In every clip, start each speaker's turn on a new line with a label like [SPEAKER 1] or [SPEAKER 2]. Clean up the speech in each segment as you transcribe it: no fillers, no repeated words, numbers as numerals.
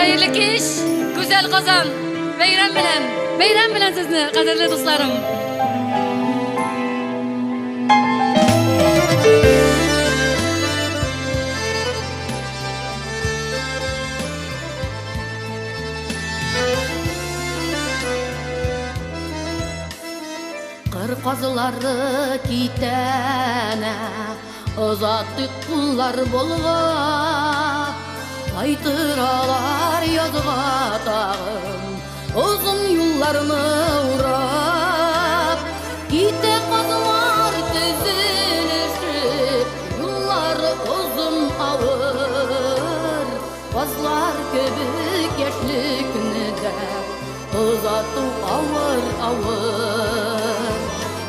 [SPEAKER 1] Хәерле кич, гүзәл Казан! Бәйрәм белән, бәйрәм белән сезне, кадерле дусларым!
[SPEAKER 2] Кыр казлары китәнә, Озатыйк куллар болгап, Кайтыр алар язга тагын, Озын юлларны урап. Китә казлар тезелешеп, Юллары озын авыр, Казлар кебек яшьлекне дә Озату авыр, авыр.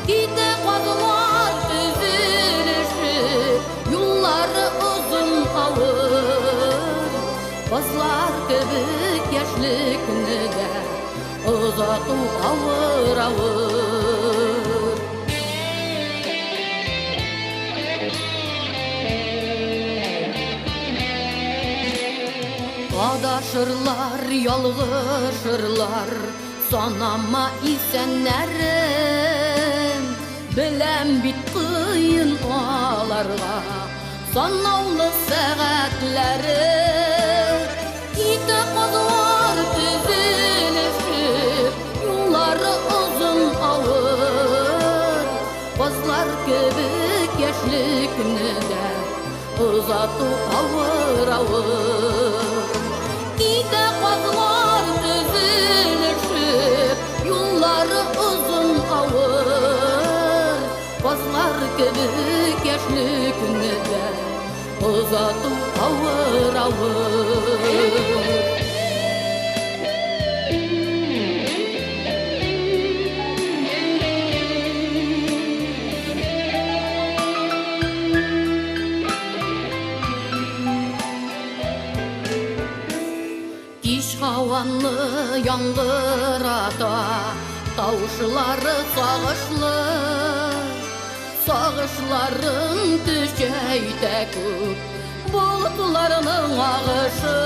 [SPEAKER 2] Китә казлар тезелешеп, Юллары озын, авыр. Казлар кебек яшьлекне дә Озату авыр, авыр. Адашырлар, ялгышырлар, Санама исәннәрен. Беләм бит кыен аларга Санаулы сәгатьләре. Китә казлар тезелешеп, Юллары озын, авыр. Казлар кебек яшьлекне дә Озату авыр, авыр. Китә казлар тезелешеп, Юллары озын, авыр. Казлар кебек яшьлекне дә Озату авыр, авыр. Кич һаваны яңгырата, Тавышлары сагышлы, Сагышларын көчәйтә күк Болытларның агышы.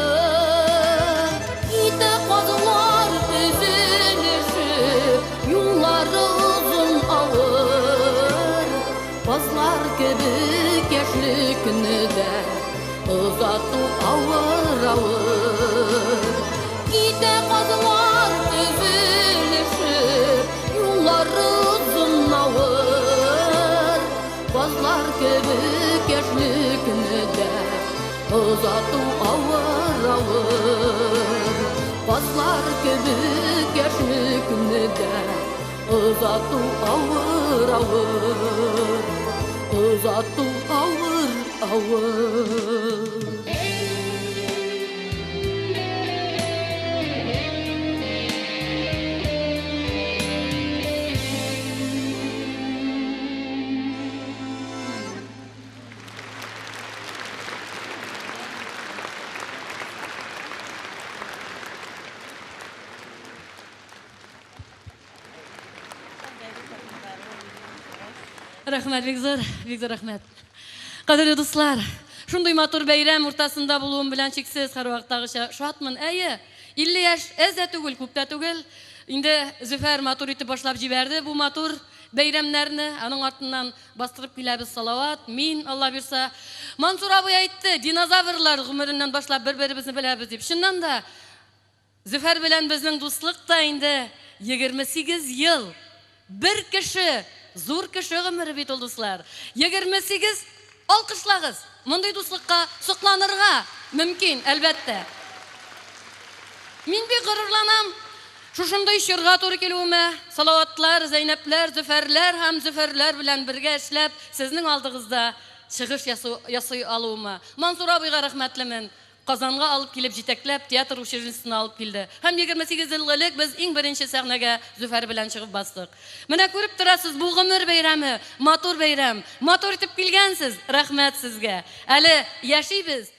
[SPEAKER 2] Китә казлар тезелешеп, Юллары озын, авыр. Казлар кебек яшьлекне дә Озату авыр, авыр. Китә казлар тезелешеп, Юллары озын, авыр. Казлар кебек яшьлекне дә Озату авыр, авыр. Казлар кебек яшьлекне дә Озату авыр, авыр. Озату авыр, авыр.
[SPEAKER 1] Рәхмәт, бик зур, бик зур рәхмәт. Кадерле дуслар, шундый матур бәйрәм уртасында булуым белән чиксез һәрвакыттагыча шатмын. Әйе, 50 яшь әз дә түгел, күп тә түгел. Инде Зөфәр матур итеп башлап җибәрде бу матур бәйрәмнәрне. Аның артыннан бастырып киләбез Салават, мин, Алла бирса. Мансур абый әйтте, динозаврлар гомереннән башлап бер-беребезне беләбез дип. Чыннан да, Зөфәр белән безнең дуслык та инде 28 ел. Бер кеше, зур кеше гомере бит ул, дуслар. 28, алкышлагыз! Мондый дуслыкка сокланырга мөмкин, әлбәттә. Мин бик горурланам шушындый чорга туры килүемә, Салаватлар, Зәйнәпләр, Зөфәрләр һәм Зөфәрләр белән бергә эшләп, сезнең алдыгызда чыгыш ясый алуыма. Мансур абыйга рәхмәтлемен. Казанга алып килеп җитәкләп, театр училищесына алып килде. Һәм 28 ел элек без иң беренче сәхнәгә Зөфәр белән чыгып бастык. Менә күреп торасыз, бу гомер бәйрәме, матур бәйрәм. Матур итеп килгәнсез, рәхмәт сезгә. Әле яшибез.